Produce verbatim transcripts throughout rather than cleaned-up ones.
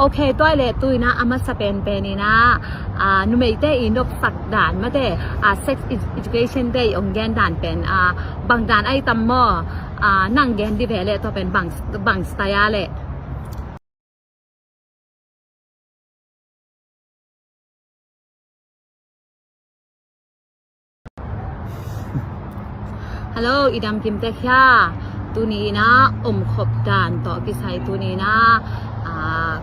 Ok, tua leh tu-in ah a masa penpen in ah, ah, numeite i nopsak dan mate, ah, sex ed-, education te i ong gen dan pen, ah, bang dan ai tam maw? Ah, nang gen di ve leh tua pen bang, bang style a leh. Hello, i dam kim tek hia? Tuni in ah omkhop dan tawh kisai tuni in ah, ah,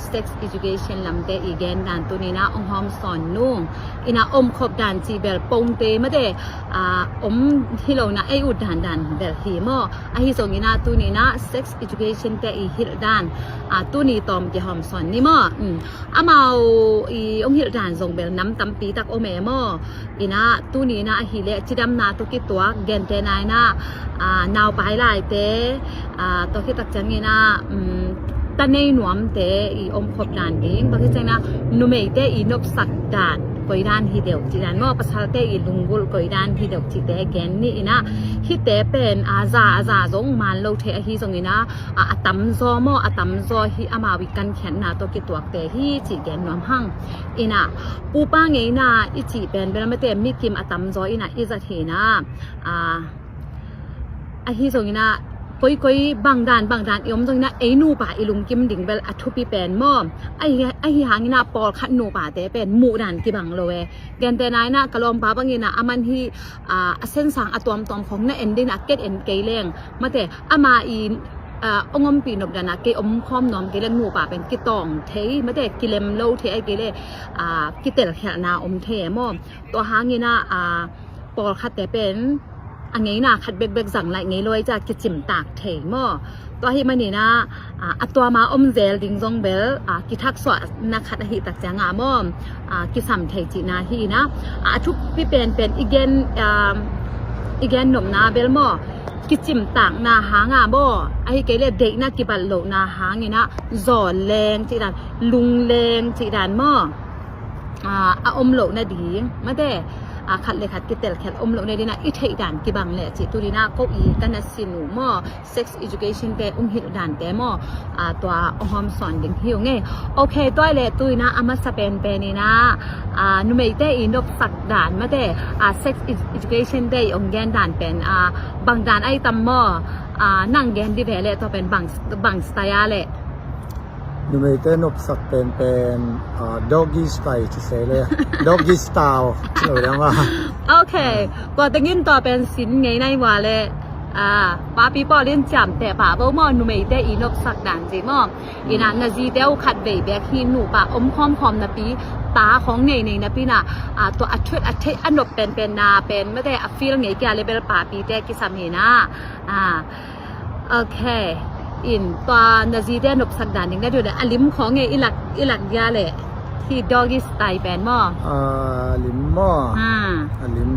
sex education lamte i gen dan tuni in ah ong hawmsawn nung. In ah omkhop dan cih bel pongte mate, ah, om hi lo in ah ei ut dandan bel hi maw? Ahi zongin ah tuni in ah sex education te i hilh dan, ah, tuni tawm kihawmsawn ni maw? Um, amau i ong hilh dan zong bel nam tampi tak om e maw? In ah tuni in ah ahih leh cidamna tawh kituak gentehna in ah, ah, naupai laite, ah, tua khit tak ciangin ah, um, ta nei nuamte i omkhop dan ding, tua khit ciangin ah numeite i nopsak dan koi dan hi deuh cih dan maw, pasalte i lunggulh koi dan hi deuh cihte gen ni. In ah hihte pen, ah, za a za zong man lo thei ahi zongin ah, ah, a tamzaw maw, a tamzaw hih amau i kankhiatna tawh kituakte hi cih gen nuam hang. In ah pupa ngeina i cih pen bel mate mikim a tamzaw in ah i zat hi in ah, ah, ahi zongin ah koikoi bang dan bang dan i om zongin ah ei nupa i lungkim ding bel a thupi pen maw? Ahi, ahi hangin ah pawlkhat nupate pen muh dan kibang lo e. Gentehna in ah ka lawmpa bangin ah aman hi, ah, a sensang a tuamtuam khong na en ding ah ken en kei leng mate, ama i, ah, ong ompih nop dan ah kei om khawm nuam kei leng nupa pen kitawng thei mate, kilem lo thei ai kei leh, ah, kitelkhialhna om thei e maw? Tua hangin ah, ah, pawlkhatte pen a ngeina khat bekbek zang lai ngei lo ai ciah kicimtak thei maw? Tua ahih manin ah, ah, a tuama om zel ding zong bel, ah, kithaksuahna khat ahih tak ciangin ah maw, ah, kisam thei cihna hi in ah, ah, a thupi penpen i gen, ah, i gen nopna bel maw, kicimtakna hang ah maw, ahih kei leh deihna kibat lohna hangin ah zawn leng cih dan, lung leng cih dan maw? Ah, a om loh nading mate, ah, khat le khat kitelkhialh om loh nading ah i theih dan kibang leh cih tuni in ah ko i ka na sin uh maw, sex education te ong hilh dante maw, ah, tua ong hawmsawn ding hi ung e. Ok, tua leh tu in ah a masa penpen in ah, ah, numeite i nopsak dan mate, ah, sex ed-, education te i ong gen dan pen, ah, bang dan ai tam maw? Ah, nang gen di ve leh tua pen bang, bang style a leh. Numeite nopsak penpen, ah, doggy style ci se le. Doggy style ci lo dang a. Ok. Tua tengin tua pen sin ngei nai ua le, ah, papi pawl in ciamteh pah bo maw, numeite i nopsak dan ci maw? In ah na zite uh khat vei bek hi nupa om khawmkhawm napi, ta khong nei nei napi in ah, ah, tua a thuat a theih a nop penpen na pen mate a feel ngei kia le bel papite kisam hi in ah. Ah, ok. In tua na zite nopsak dan ding na duh le a lim khong e i lak, i lak dia le. Hi doggy style pen maw? Ah, a lim maw? Hmm. A lim.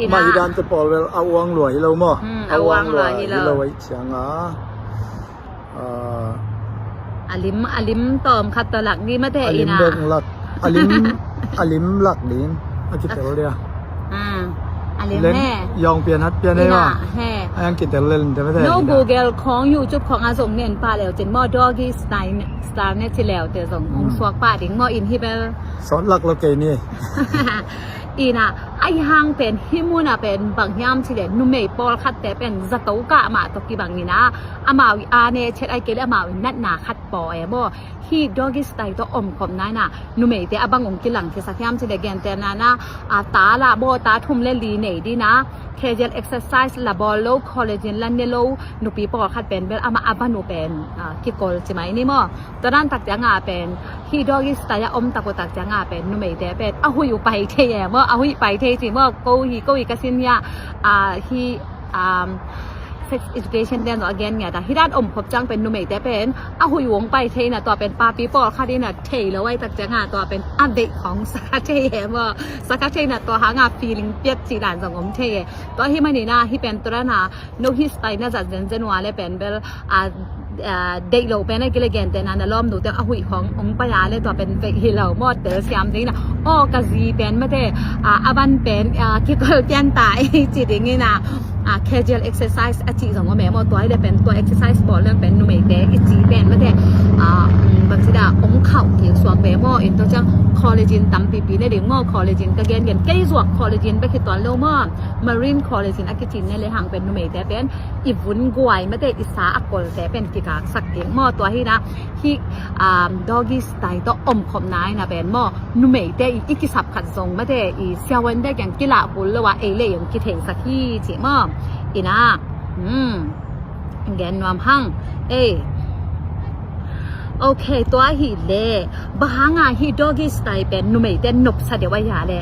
In ah. Mah hi dan te pawl bel a uang lua hi lo maw? Hmm, a uang lua hi lo. A uang lua hi lo ai ciang a. Ah. A lim, a lim tawm khat tawh lak ni mate in ah. A lim bek lak. A lim, a lim lak ding. A kitel dia. Ah, a lim he. Yawng pian hat pian he wa. He. A yang kitel lel te mate. No Google khong YouTube khong a zong nen pah leu cin maw doggy style, style ne ci leu te zong ong suak pah ding maw in hi bel. Sawt lak lo kei ni. In ah, ahi hang pen, hih mun ah pen, bang hiam ci le, numei pawlkhatte pen, zato kah mah tawh kibang in ah, amau i a ne chet ai kei le, amau i natna khat paw e maw. Hih doggy style tawh omkhopna in ah, numeite a bang ong kilang khiasak hiam ci le, gentehna in ah, a ta la baw ta thum le li nei ding in ah, casual exercise la bawl lo, collagen la ne lo, nupi pawlkhat pen bel, amah a van uh pen, ah, kikol ci mai ni maw. Tua dan tak ciang a pen, hih doggy style a om tak uh tak ciang a pen, numeite pen, a huih uh pai thei e maw, a huih pai thei ci maw, ko hi, ko hi ka sin hi a, ah, hih, um, sex education te zong a gen ngiat a, hih dan omkhop ciang pen, numeite pen, a huih uh hong pai thei in ah, tua pen, papi pawlkhat in ah, thei lo ai tak ciang a, tua pen, a veih khong sa kha thei e maw, sa kha thei in ah, tua hang a feeling piat cih dan zong om thei e, tua ahih manin ah, hih pen tua dan a, no hih style na zat zenzen ua le pen bel, a, a, deih lo pen a kile gentehna na lawm nu te a huih khong ong pai a le tua pen veih hi lo maw tel siam ding na. Aw ka zi pen mate, a, a van pen, a, kikol pian ta i ci ding in a, a, casual exercise a cih zong om e maw tua hi le pen tua exercise bawl leng pen numeite i ci pen mate, a, um, bang ci da, Maw, in tua ciang collagen tampipi ne ding maw, collagen ka gengen kei zuak collagen bek hi tuan lo maw, marine collagen a kicin ne le hang pen numeite pen i vun guai mate i sa a kolte pen kikaksak ding maw, tua hi na hi, um, doggy style tawh omkhopna ina pen maw, numeite i, i kisap khat zong mate i siavuante kiang kilah kul lo a ei le i ong kitheisak hi ci maw, ina, hmm. Gen nuam hang. Ei. Ok, tua hi le. Bang hanga hi doggy style pen numeite nopsa deuh a hia le.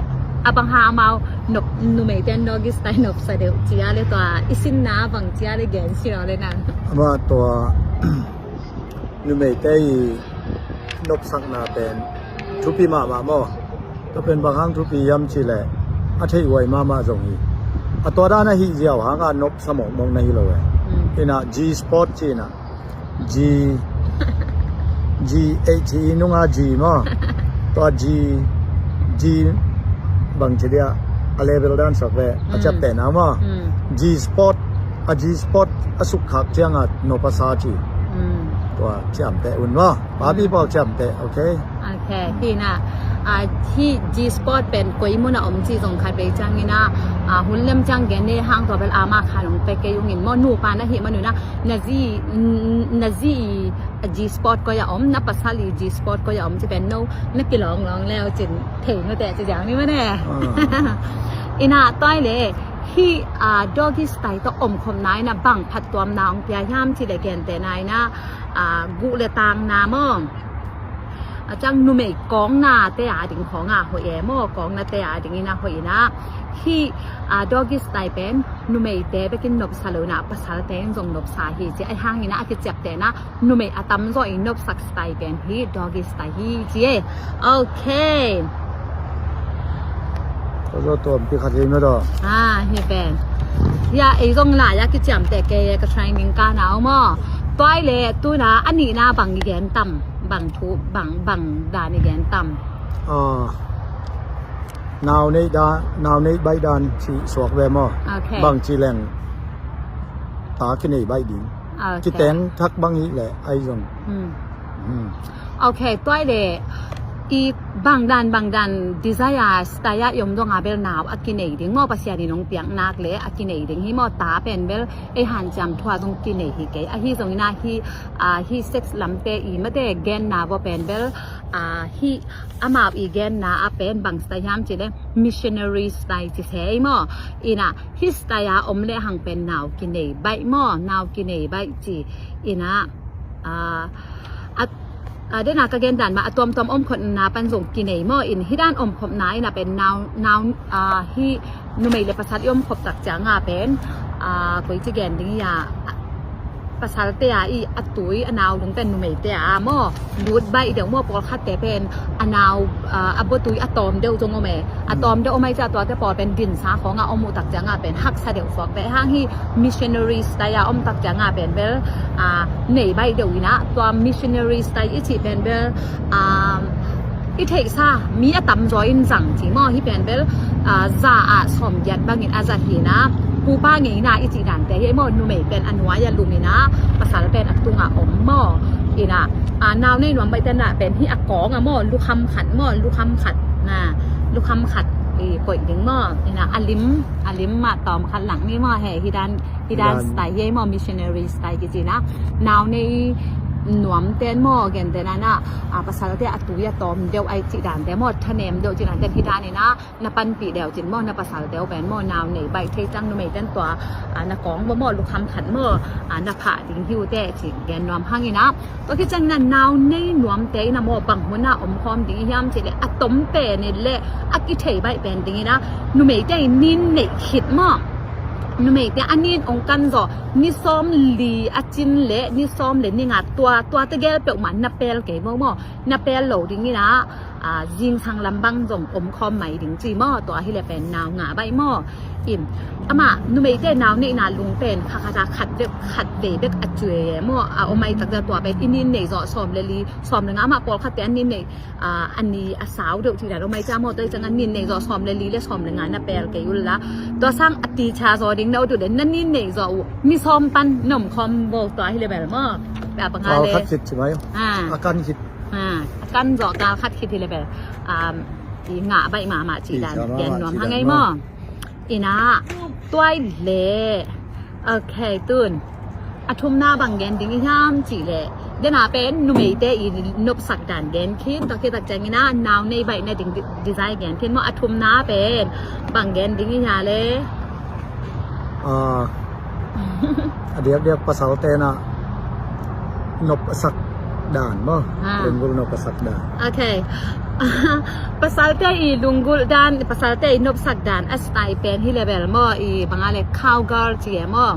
A bang hang amau nop, numeite doggy style nopsa deuh cia le tua. I sinna bang cia le gen cia le na. Ama tua numeite i nopsakna pen thupi mahmah maw. Tua pen bang hang thupi hiam ci le a theih huai mahmah zong hi. A tua dan a hih ziau hanga nopsa mawkmawk na hi lo e. Mm. Ina G spot ci ina. G, G, H E nunga G maw. Tua G, G bang ci dia a level dan sak ve a ciaptehna maw. Mm. G spot, a G spot a sukkhak cianga nop a sa ci. Mm. Tua ciamteh un maw. Papi pawl ciamteh, ok. Ok, hi na. A, hi G spot pen koi mun a om ci zong khat vei ciang ina, a, hun lem ciang gen ne hang tua bel ama khan ong pe kei ung in maw, nupa na hi manu na, na zi, na zi i, a, G spot koi a om, na pasal i G spot koi a om ci pen no, na kilawng lawng leu cin thei nu te ci ziang ni mane. Ah. Ina tua hi le, hi, a, doggy style tawh omkhopna ina bang phattuamna ong pia hiam ci le gentehna ina, a, guh le tangna maw. A ciang numei kawngnate a ding khawng a hoih e maw, kawngnate a ding ina hoih ina. Hi, a, doggy style pen numeite bekin nopsa lo ina pasalte in zong nopsa hi ci. Ahi hang ina a kiciaptehna numei a tamzaw in nopsak style pen hi doggy style hi ci e. Ok. Tua zaw tuampi khat hi mah daw. Ah, hi pen. Hia, ei zong lai a kiciamteh kei e, ka training ka nau maw. Tua hi le, tuna a nihna bang i gen tam, bang thu, bang, bang dan i gen tam. Ah, nau neih dan, nau neih baih dan ci suak ve maw. Ok. Bang ci leng ta kinei baih ding. Ok. Kiteng thak bang hi le, ai zong. Hmm. Hmm. Ok, tua hi le, i bangdan, bangdan desire style a i om donga bel nau a kinei ding maw, Pasian in ong piak nak le a kinei ding hi maw, ta pen bel ei hanciam thu a zong kinei hi kei. Ahi zong ina hi, a, hi sex lamte i mate genna vua pen bel, a, hi amau i genna a pen bang style hiam ci le missionary style ci se ei maw. Ina hi style a om le hang pen nau kinei baih maw, nau kinei baih ci. Ina, a, a, a, dena ka gen dan mah a tuamtuam omkhopna pan zong kinei maw. In hi dan omkhopna ina pen nau, nau, a, hi numei le pasal i omkhop tak cianga pen, a, koi ci gen ding ia, a, pasalte a i a tui a nau lung pen numeite a maw. Lut baih deuh maw, pawlkhatte pen a nau, a, a botui a tawm deuh zong om e. A tawm deuh om ai cia tuate pawl pen dinsa khawng a om uh tak cianga pen haksa deuh suak ve hang hi missionary style a om tak cianga pen bel, a, nei baih deuh ina tua missionary style i cih pen bel, a, i theihsa mi a tamzaw in zang ci maw, hi pen bel, a, za ah sawm giat bangin a zat hi ina pupa ngeina i cih dante hi maw, numei pen a nuai a lum ina pasal pen a tunga om maw. Ina, a, nau nei nuam baih tena pen hi a kawng a maw, lukham khat maw, lukham khat na, lukham khat i koih ding maw. Ina a lim, a lim mah tawm khat lang ni maw, he hi dan, hi dan style hi maw, missionary style kici na. Nau nei nuam ten maw, gentehna na, a, pasalte a tui a tawm deuh ai cih dante maw, thanem deuh cih dante hi dan ina, na panpih deuh cin maw, na pasalte uh pen maw, nau nei baih thei ciang numei ten tua, a, na kawng maw, maw, lukham khat maw, a, na phah ding hi uh teh ci gen nuam hang ina. Tua khit ciang ina nau nei nuamte ina maw bang hun a omkhawm ding i hiam cih leh a tom pen in leh a kithei baih pen ding ina numeite in nin neih khit maw. Numeite a nin ong kan zawh ni sawm li a cin leh ni sawm le ni nga tua, tua tegel peuhmah na pel kei maw maw. Na pel lo ding ina, a, zingsang lam bang zong omkhawm mai ding ci maw, tua hi le pen nau ngah baih maw. In, amah, numeite nau neihna lung pen, kha khat a khat vei, khat vei bek a cuai e maw, a om ai tak cia tua pen, i nin nei zawh sawm le li, sawm le nga amah pawlkhatte a nin nei, a, a ni a sau deuh cih dan om ai cia maw, tua hi ciang a nin nei zawh sawm le li le sawm le nga na pel kei ula. Tua sang a ti cha zaw ding na ut uh le, na nin nei zawh uh, ni sawm pan na omkhawm vo tua hi le bel maw. Pia panga le. Pawlkhat khit ci mai. A. A kan khit. A, a An zawh kal khat khit hi le bel, um, i ngah baih mahmah cih dan gen nuam hang ei maw? Ina tuai le. Ok, tun a thumna bang gen ding i hiam cih le, dena pen numeite i nopsak dan gen khin, tua khit tak ciangina nau nei baih nading di-, design gen khin maw? A thumna pen bang gen ding i hia le? Ah, a diakdiak pasal tena nop a sak dan maw? Ah. Lunggulh nop a sak dan. Ok. Pasalte i lunggulh dan, pasalte i nopsak dan a style pen hi le bel maw, i banga le cowgirl ci e maw?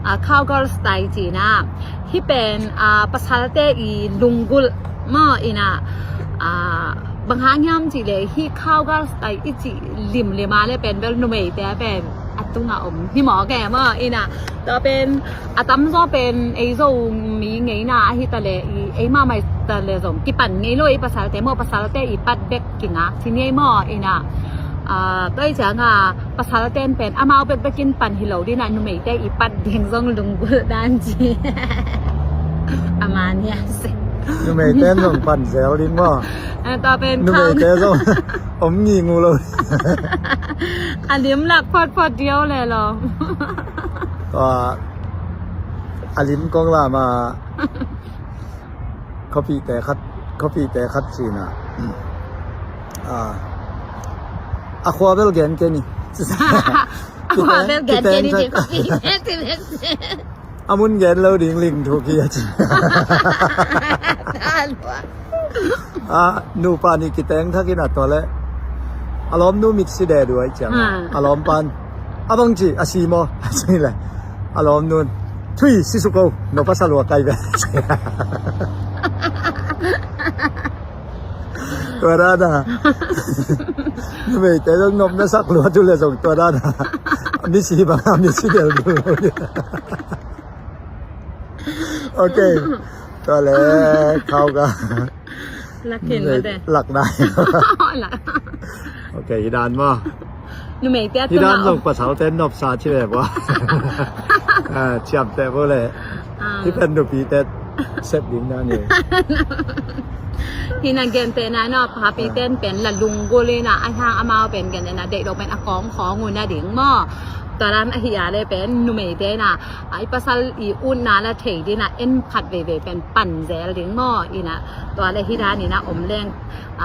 Ah, cowgirl style cina. Hi pen, ah, pasalte i lunggulh maw ina, ah, bang hang hiam cih le hi cowgirl style i cih limlim a le pen bel numeite pen a tunga om hi mawk e maw ina. Tua pen a tamzaw pen ei Zomi ngeina ahi ta le, i ei mahmah ta le zong kipan ngei lo i pasalte maw, pasalte i pat bek kingak ci ngei maw ina. Ah, tua i cianga pasalten pen amau bekbekin pan hi lo dina numeite i pat ding zong lunggulh dan ci. Amania se. Numeiten zong pan zel ding maw? Ah, tua pen numeite zong om ngingu lo. A lim lak photphot diau le lo. Tua a lim kong lama khuapihte khat, khuapihte khat cina. Ah, a khua bel gen ke ni. A khua bel gen ke ni ci khuapihte ci bek. A mun gen lo ding ling thu ki a ci. Ah, nupa ni kiteng thakin a tua le a lawmnu mit si de duai ciang a lawmpan a bang ci a si maw a ci le a lawmnun thui si suk o, no pasal ua kai ve. Tua dana numeite zong nopna sak lua tu le zong tua dana mi si banga mi si del du. Ok. Tua le khau ka. Lak khin mate. Lak nai. Lak. Ok, hi dan maw? Numeite a hi dan tuna zong pasalte nopsa ci le bua. Ah, ciamte bo le. Ah. Hi pen nupite sep ding dan hi. Hi na gente na no, papiten pen la lunggulh ina, a hang amau pen gente na deih lo pen a kong khong una ding maw? Tua dan ahi a le pen numeite na, a i pasal i utna la thei dina en khat veivei pen pan zel ding maw? Ina tua le hi dan ina om leng,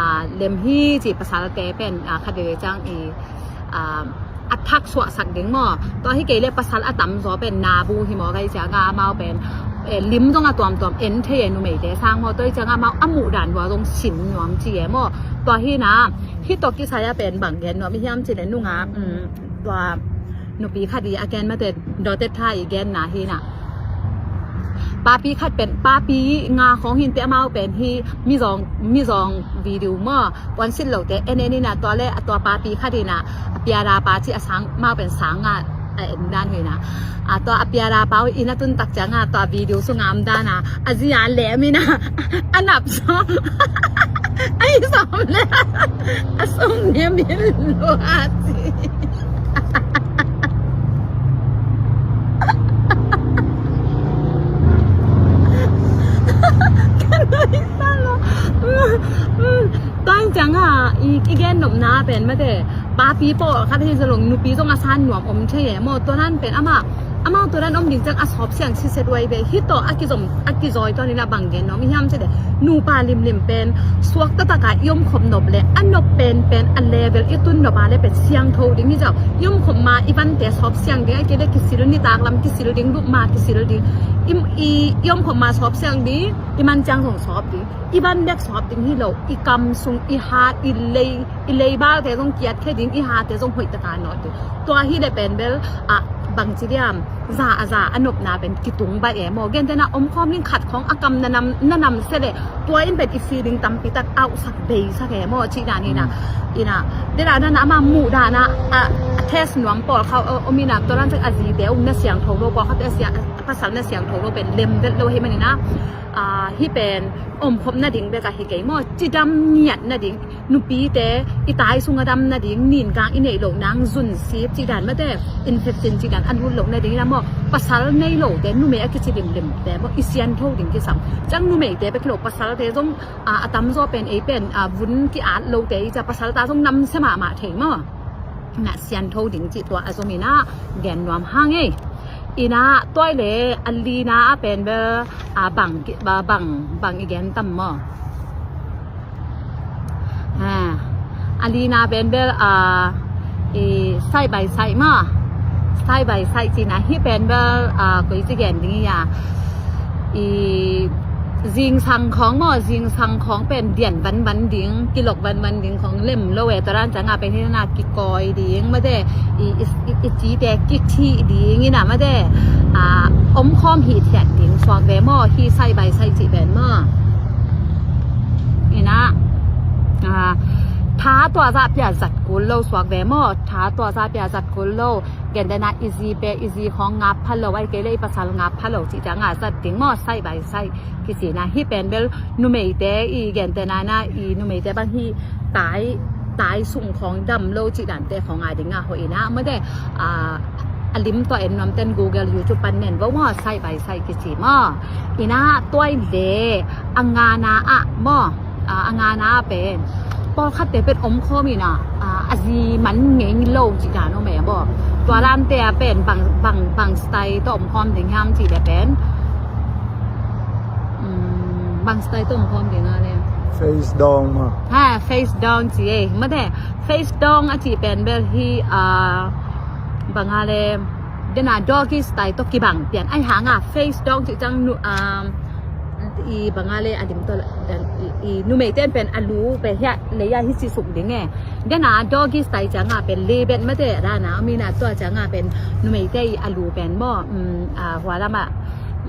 ah, lem hi ci pasalte pen, ah, khat veivei ciang i, ah, a thak suahsak ding maw? Tua hi kei le pasal a tamzaw pen nabu hi maw? Kai cianga amau pen, eh, lim zong a tuamtuam en thei e numeite sang maw? Tua hi cianga amau a muh dan lua zong sin nuam ci e maw? Tua hi na hi tua kisai a pen bang gen nuam i hiam ci le nunga, um, tua nupi khat i a gen mate dawtet tha i genna hi na. Papi khat pen, papi nga khong hinte amau pen hi mizawng, mizawng video maw, puansilh lote en en ina tua le a tua papi khat ina a piada pa ci a sang, amau pen sang nga a en dan hi na. A tua a piada pa ina tun tak cianga tua video sunga om dana a zia lem ina a nap sawm. Ai sawm le a sawm ne min lua ci. Ka nuih sa lo. Tua in cianga i, i gen nopna pen mate papi pawl khat hi zalong nupi zong a san nuam om thei e maw? Tua nan pen amah amau tua dan om ding ciang a sawp siang siset uai ve. Hi tawh a kizom, a kizawi tawh nina bang gen nuam i hiam ci le nupa limlim pen suak taktak a i omkhop nop le a nop penpen a level i tun nop a le pen siangtho ding hi zau. I omkhop ma i vante sawp siang ding, a kei le kisil, nitak lam kisil ding, lup ma kisil ding. I, i, i omkhop ma sawp siang ding, i man ciang zong sawp ding. I van bek sawp ding hi lo, i kam sung, i hat, i lei, i leibalte zong kiatkhia ding, i hate zong hoih taka nawt ding. Tua hi le pen bel, ah, bangci diam, za a za a nopna pen kitung baih e maw? Gentehna omkhawm ding khat khawng a kam na nam, na nam se le tua in pen i feeling tampi tak auhsak beisak e maw? Cih dan hi na. Ina dena dana ama muh dana a, a test nuam pawl khau, a, om ina tua dan cek a zite um na siangtho lo, pawl khatte a sia, a pasal na siangtho lo pen lem vet lo hi manina. Ah, hi pen omkhop nading bek a hi kei maw? Cidam ngiat nading, nupite i tai sunga dam nading, ninkang i neih loh nang zunsip cih dan mate, infection cih dan a lut loh nading ina Pasal nei lote, numei a kici limlimte maw, i siantho ding kisam. Ciang numeite bek hi lo, pasalte zong, a, a tamzaw pen ei pen, a, vun ki-at lote i ci a, pasalta zong namsia mahmah thei maw. Na siantho ding cih tua a zom in ah gen nuam hang ei. In ah tua i le a lina a pen bel, a, bang, bang, bang i gen tam maw. Ha. A lina pen bel, a, i side by side maw. Side by side cihna hi pen bel, a, koi ci gen ding i a. I zingsang khawng maw, zingsang khawng pen dian vanvan ding, kilok vanvan ding khawng lem lo e, tua dan ciang a pen hi na kikawi ding, mate, i, i, i, i cite kithih ding in ah, mate, a, omkhawm hithiat ding suak ve maw, hi side by side cih pen maw. In ah, a, tha tua zah pia zat kul lo suak ve maw, tha tua zah pia zat kul lo, gentehna i zi pen, i zi khawng ngap pha lo, ai kei le i pasal ngap pha lo cih ciang a zat ding maw, side by side. Kicina hi pen bel numeite i gentehna na i numeite bang hi tai, tai sung khawng dam lo cih dante khawng a ding a hoih in ah, mate, a, a lim tua en nuam ten Google, YouTube pan nen vo maw, side by side kici maw. In ah tua i le a ngana ah maw, a, a ngana ah pen pawlkhatte pen omkhawm in ah, a, a zi man ngei lo cih dan om e maw. Tua dante ah pen bang, bang, bang style tawh omkhawm ding hiam cih le pen, um, bang style tawh omkhawm ding a le. Face down maw. Ha, face down ci e. Mate, face down a cih pen bel hi, a, bang a le, dena doggy style tawh kibang pian. Ai hang a face down cih ciang nu, um, i bang a le a lim tawh la, dan, i, i numeite pen a lu pen hi a, lei a hi ci suk ding e. Dena doggy style ciang a pen lei bet mate dana, a min a tua ciang a pen numeite i a lu pen maw, um, a, hua lam ah,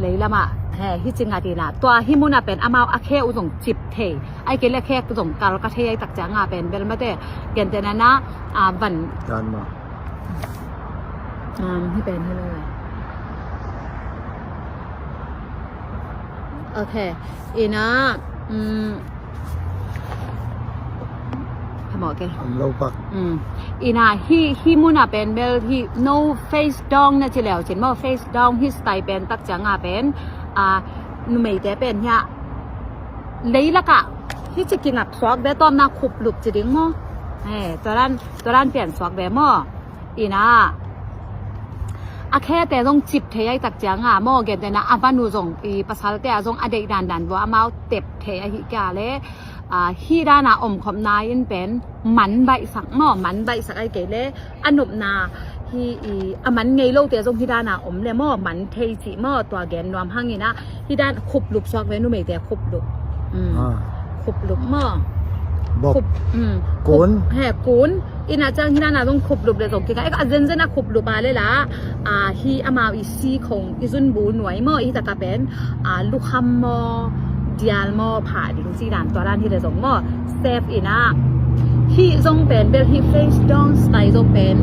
lei lam ah, he, hi ci ngat in ah. Tua hi mun a pen amau a khe uh zong cip thei. Ai kei le khe zong kal ka thei ai tak ciang a pen bel mate, gentehna na, a, van. Dan maw. Um, hi pen hi lo. Ok. In ah, um, Am lo pak. Um. In ah hi, hi mun a pen bel hi no face down na ci leu cin maw, face down hi style pen tak ciang a pen, a, numeite pen hi a leilak ah hi ci kingak suak ve, tawmna khuplup ci ding maw. He, tua dan, tua dan pian suak ve maw. In ah a khete zong cip thei ai tak ciang a maw, gentehna a van uh zong i pasalte a zong a deih dandan vua amau tep thei ahi kia le, a, hi dana omkhopna in pen man baihsak maw, man baihsak ai kei le a nopna hi i a man ngei lote zong hi dana om le maw, man thei cih maw, tua gen nuam hang in ah hi dan khuplup suak ve numeite khuplup. Um. Ah. Khuplup maw. Bok. Khup, um, kun. Khup, he, kun. In ah ciang hi dana zong khuplup le zong kika. A zenzen a khuplup a le la, a, hi amau i si khong i zun bu nuai maw, i taka pen, a, lukham maw, dial maw, pha ding ci dan tua dan hi le zong maw. Sep in ah hi zong pen bel hi face down style zong pen,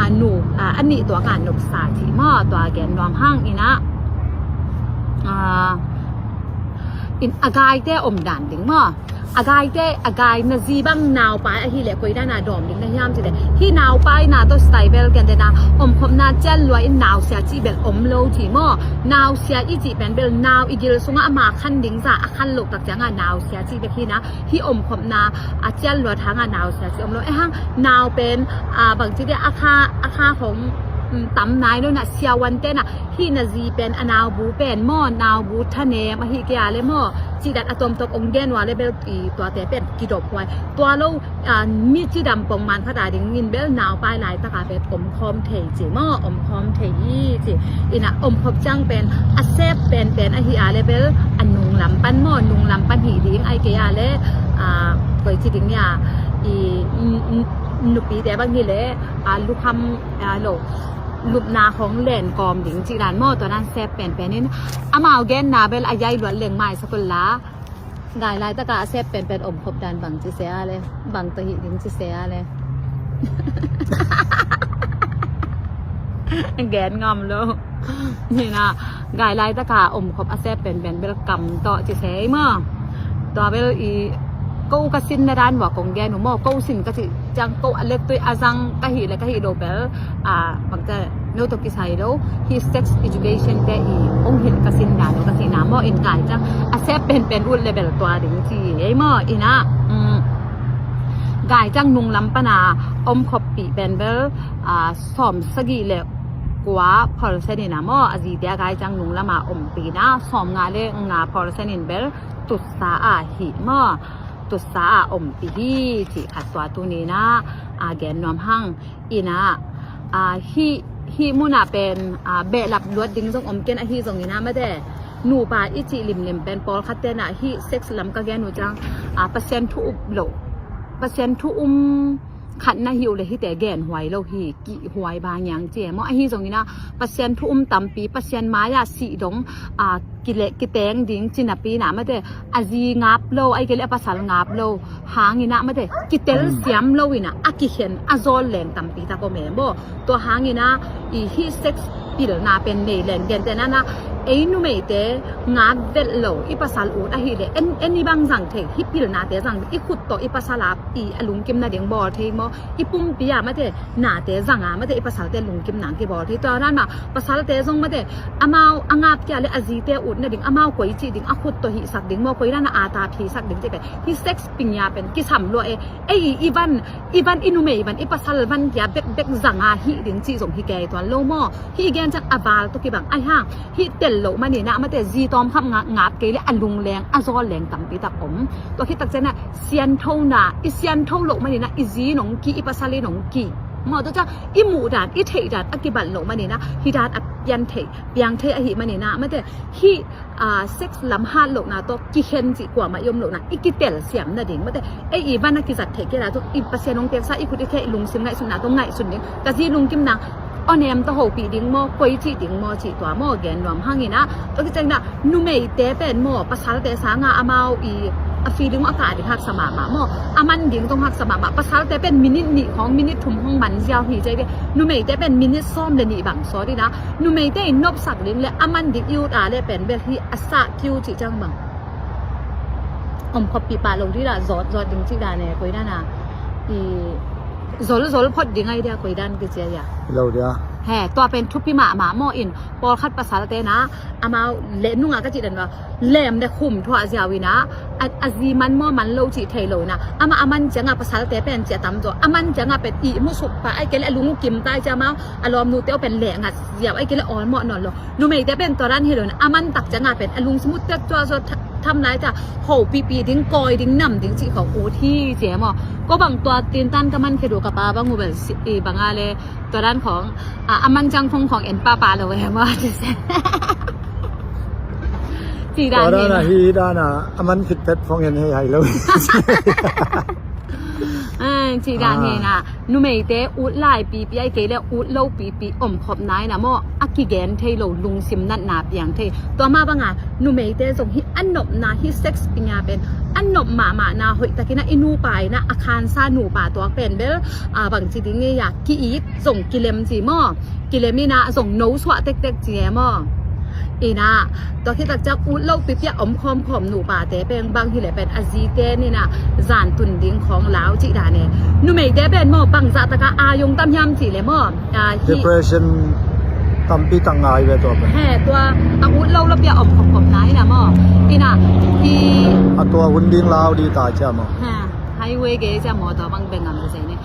a, nu, a, a nih tua ka nopsa ci maw, tua gen nuam hang in ah, a, in a gaite om dan ding maw. A gaite, a gai na zi bang naupai ahi le koi dana dawm ding na hiam ci le. Hi naupai na tawh style bel gentehna omkhopna cian lua in nausia ci bel om lo ci maw. Nausia i ci pen bel nau i gil sungah ama khan ding za a khan lo tak ciang a nausia ci bek hi na. Hi omkhopna a cian lua thang a nausia ci om lo. E hang nau pen, a, bang ci dia a kha, a kha khong, um, tam nai lo na siavuante na hi na zi pen a naubu pen maw, naubu thanem ahi kei a le maw. Ci dan a tuamtuam ong gen ua le bel i tuate pen kidop huai. Tua lo, a, mi cidam pongman khat a dingin bel naupai laitaka pen omkhawm thei ci maw, omkhawm thei hi ci. In ah omkhop ciang pen a sep penpen ahi a le bel a nunglam pan maw, nunglam pan hi ding ai kei a le, a, koi ci ding ia, i, n-, n-, nupite bang hi le, a, lukham, a, lo, lupna khong len kawm ding ci dan maw, tua dan sep penpen in amau genna bel a yai luat leng mai sakul la. Gai laitaka a sep penpen omkhop dan bang ci se a le, bang tawh hih ding ci se a le. Gen ngam lo. Ni na, gai laitaka omkhop a sep penpen bel kam tawh ci se maw. Tua bel i Ko ka sinna dan uh a kong gen uh maw, ko sin ka cih ciang ko a lettui a zang ka hih le ka hih lo bel, a, bangte no tawh kisai lo, hih sex education te i ong hilh ka sin dan uh ka cihna maw, in gai ciang a sep penpen ut le bel tua ding ci ei maw, ina, um, gai ciang nunglam pana om khoppih pen bel, a, sawm sagih le kua percent ina maw, a zite a gai ciang nunglam a ompih na, sawm nga le nga percent in bel tutsa a hih maw, tutsa a ompih hi cih khat tua tuni na, a, gen nuam hang. Ina, a, hih, hih munah pen, a, behlap luat ding zong om ken ahi zong ina mate, nupa i cih limlim pen pawlkhat tena hih sex lam ka gen uh ciang, a, Pasian thu up lo, Pasian thu um khat na hi uh le hite genhuai lo hi, kihhuai ba ngiang ci e maw. Ahi zong ina Pasian thu um tampi, Pasian mai-ah sih dong, a, kile, kiteng ding ci napi na mate, a zi ngap lo, ai kei le a pasal ngap lo hang ina mate, kitel siam lo ina a kikhen a zawl leng tampi tak om e maw. Tua hang ina i hih sex pilna pen nei leng gentehna na, ei numeite ngap vet lo i pasal ut ahih le en, en i bang zang thei, hih pilnate zang i khut tawh i pasal a i a lungkim nading bawl thei maw. I pumpi a mate nate zang a mate i pasalte lungkim nang kibawl thei. Tua dan mah pasalte zong mate amau a ngap kia le a zite ut nading amau koi cih ding a khut tawh hihsak ding maw, koi dan a a tap hihsak ding cih pen hih sex ping ia pen kisam lua e. Ei i van, i van i numei van i pasal van kia bekbek zang a hih ding cih zong hi kei tuan lo maw. Hih gen ciang a val tawh kibang ai hang hih tel loh manin ah mate zi tawmkhap nga-, ngap kei le a lungleng a zawl leng tampi tak om. Tua khit tak ciangin ah sianthona, i siantho loh manin ah i zi in hong kih, i pasal in hong kih. Maw tua ciang i muh dan, i theih dan a kibat loh manin ah hih dan a pian thei, piang thei ahih manin ah mate hih, a, sex lam hat lohna tawh kikhen cih kuamah i om lohna i kitel siam nading mate. Ei i van a kizat theih kei la tawh i Pasian hong piaksa i khut i khe i lungsim ngaihsutna tawh ngaihsun ding. Ka zi lungkim nang aw nem tawh hopih ding maw, koi cih ding maw cih tua maw gen nuam hang ina. Tua khit ciangin ah numeite pen maw pasalte sangin amau i a feeling uh a kah ding haksa mahmah maw, a man ding zong haksa mahmah. Pasalte pen minit nih khawng, minit thum khawng man ziau hi ci e ve. Numeite pen minit sawm le nih bang sawt ina. Numeite in nopsak ding le a man ding i ut a le pen bel hih a sah kiu cih ciang bang om khoppih pah lo ding ina, zawt zawt ding cih dan e, koi dan a i zol zol phot ding ai dia, koi dan kici a ia. Lo dia. He, tua pen thupi mahmah maw. In pawlkhat pasalte na amau le nungah ka cih dan va lem le khum thuah ziau ina, a, a zi man maw man lo cih thei lo ina, amah a man ciangah pasalte pen cia tamzaw, a man ciangah pen ihmu suk pah ai kei le a lungkim tai cia amau a lawmnute uh pen lehngat ziau ai kei le awlmawh nawn lo. Numeite pen tua dan hi lo ina, a man tak ciangah pen a lungsim uh tet cuahzuah tha-, tham lai cia hopihpih ding, kawi ding, nam ding cih khawng ut hi ci e maw. Ko bang tua tintan ka man khe duh ka pa bang uh bel si, i bang a le tua dan khawng, a, a man ciang khawng khawng en pahpah lo e maw. Cih dan hi na. Hi dan a a man khit phet khawng en hei hai lo. A, cih dan hi na. Numeite ut lai pipi ai kei le ut lo pipi om khop nai na maw, a kigen thei lo lungsim natna piang thei. Tua mah banga numeite zong hih a nopna, hih sex ping a pen a nop mahmahna hoih takin a i nupa ina a khansa nupa tuak pen bel, a, bang ci ding e ia, ki-it zong kilem ci maw. Kilem ina zong no suah tektek ci e maw. Ina tua khit tak ciang ut lo pipi a om khawmkhawm nupate pen bang hi le pen a zite ina zan tun ding khawng lau cih dan e. Numeite pen maw bangzah taka a yong tam hiam cih le maw, a, hi depression tampi tak ngai ve tua pen. He, tua a ut lo lo pi a om khawmkhawm na ina maw. Ina i a tua hun ding lau di ta cia maw. Ha, highway ge cia maw tua bang bengam le zei ne.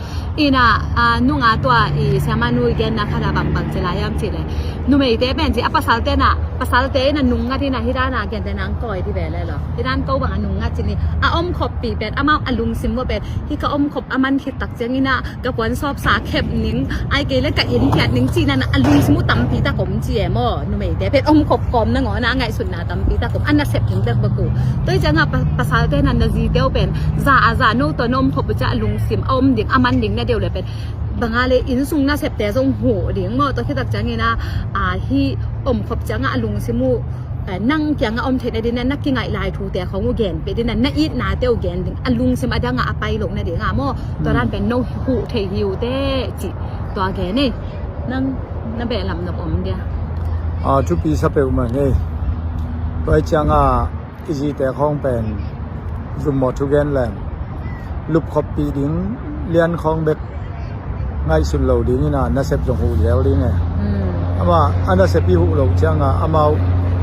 Ina, a, nunga tua i siamanu i genna khat a bangbang ci lai hiam cih le numeite pen ci a pasalte na, pasalte ina nungngat ina hih dan a gente nang kawi di ve le lo. Hih dan ko bang a nungngat ci ni a om khoppih pen amau a lungsim uh pen hih ka om khop a man khit tak ciang ina ka puan sawpsa khep ning ai kei le ka inn khiat ning cih na na a lungsim uh tampi tak om ci e maw. Numeite pen om khop kawm nangawn a ngaihsutna tampi tak om, a nasep ding bek bek uh. Tua hi ciangah pa, pasalte na na zite uh pen za a za no tua na om khop uh ciah a lungsim a om ding a man ding na deuh le pen bang a le inn sung nasepte zong huh ding maw. Tua khit tak ciangin a, a, hih om khop ciangah a lungsim uh, a, nang kiangah om theih nading na, na kingaih lai thute khawng uh gen peh ding na, na itnate uh gen ding, a lungsim a dangah a pai loh nadingah maw. Tua dan pen no huh thei hi uh teh cih tua gen e. Nang na behlap nop om dia. A, thupi sa peuhmah ngei. Tua hi ciangah i zite khawng pen zummawh thugen leng lupkhoppih ding lian khawng bek ngaihsun lo ding ina, nasep zong huh zel ding e. Amah a nasep i huh lo cianga amau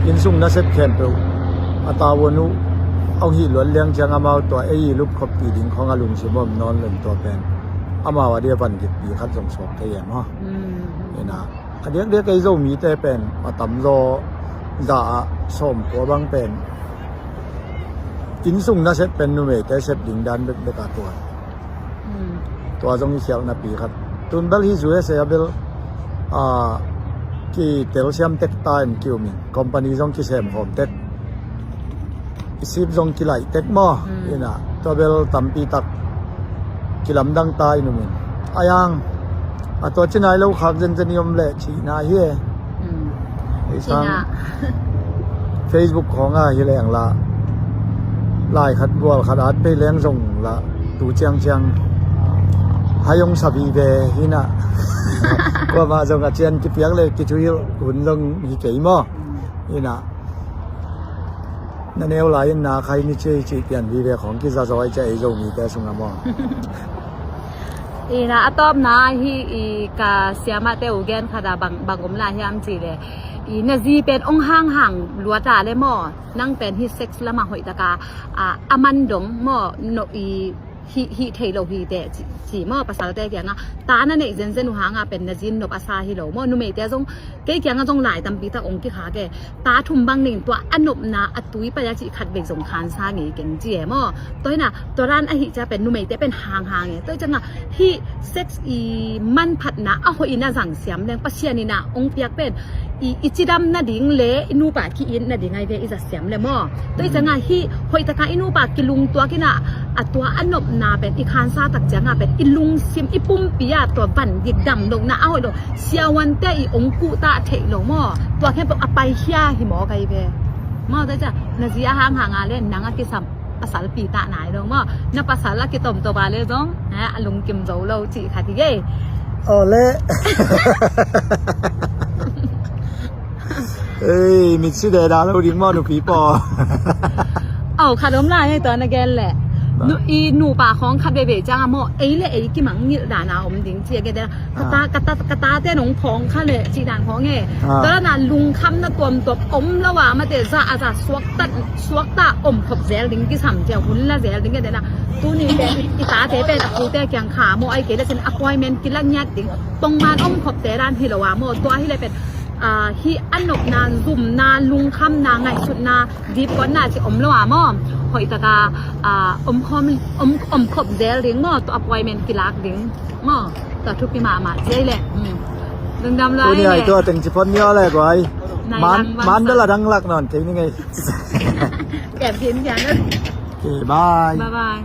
innsung nasep khempeuh a tavuan uh hong hih luat liang cianga amau tua ei i lupkhoppih ding khawng a lungsim om nawn leng tua pen amau a dia van gitpi khat zong suak thei e maw? Ina, a diakdiak ei Zomite pen a tamzaw za ah sawmkua bang pen innsung nasep pen numeite sep ding dan bekbek a tuan. Tua zong i khialhnapi khat. Tun bel hi U S A a bel, a, kitelsiam tek ta in kiumin company zong kisemkhawm tek, i sip zong kilaih tek maw? Ina, tua bel tampi tak kilamdang ta i numin. Ayang, a tua cinai lo khak zenzen i om leh cihna hi e. Ei sang Facebook khawng a hi leng la, lai khat bual khat at pei leng zong la, tu ciangciang hai hong sa vive hina. Kuamah zong a cian kipiak le kicuhilh hun zong hi kei maw? Ina, na neu lai in na khai ni ci cih pian vive khawng kizazaw ai cia ei Zomite sungah maw? Ina, a tawpna hi i ka siamahte uh gen khat a bang, bang om lai hiam cih le, i na zi pen ong hanghang luat a le maw, nang pen hi sex lamah hoihtaka a, a man dong maw, no i hih, hih thei lo hi teh ci, ci maw, pasalte kiangah ta na neih zenzen uh hanga pen na zin nop a sa hi lo maw? Numeite zong kei kiangah zong lai tampi tak ong kikhak e. Ta thum bang ning tua a nopna a tui pai a cih khat vei zong khansa ngei keng ci e maw? Tua hina tua dan ahi cia pen numeite pen hanghang e. Tua hi ciangah hih sex i manphatna a hoih in a zang siam leng Pasian ina ong piak pen i, i cidam nading le i nupa ki-it nading ai ve i zat siam le maw? Tua hi ciangah hih hoihtaka i nupa kilungtuak ina a tua a nopna pen i khansa tak ciangah pen i lungsim i pumpi a tua van gik dam lohna a hoih lo siavuante i ong kuhtah theih lo maw? Tua khempeuh a paikhia hi maw kai ve? Maw tua hi ciah na zi a hanghang a le nang a kisam pasalpi tah nai lo maw? Na pasal a kitomtom a le zong a lungkim zo lo cih khat hi gei. Aw le. Ei, mitsi deda lo ding maw nupi paw? Aw, khat om lai hei tua na gen leh. I nupa khawng khat veivei cianga maw ei le ei kimangngilh dana om ding ci a gen dena. Ka ta, ka ta, ka tate nong phawng kha le cih dan khawng e. Tua dana lungkhamna tuamtuam om lo a mate za a za suakta, suakta omkhop zel ding kisam cia hun la zel ding e dena. Tuni pen i tate pen a pute kiang kha maw ai kei le cin appointment kila ngiat ding. Pongman omkhopte dan hi lo a maw tua hi le pen, a, hih a nopna, zumna, lungkhamna, ngaihsutna, dipkotna ci om lo a maw? Hoihtaka, a, omkhom, om, omkhop zel ding maw? Tua appointment kilak ding maw? Tua thupi mahmah zel le. Lungdam lai. Tuni ai tua teng ci phot ni aw le guai. Man, man bel a dang lak nawn kei ni ngei. Kep hin kian. Okay, bye. Bye bye.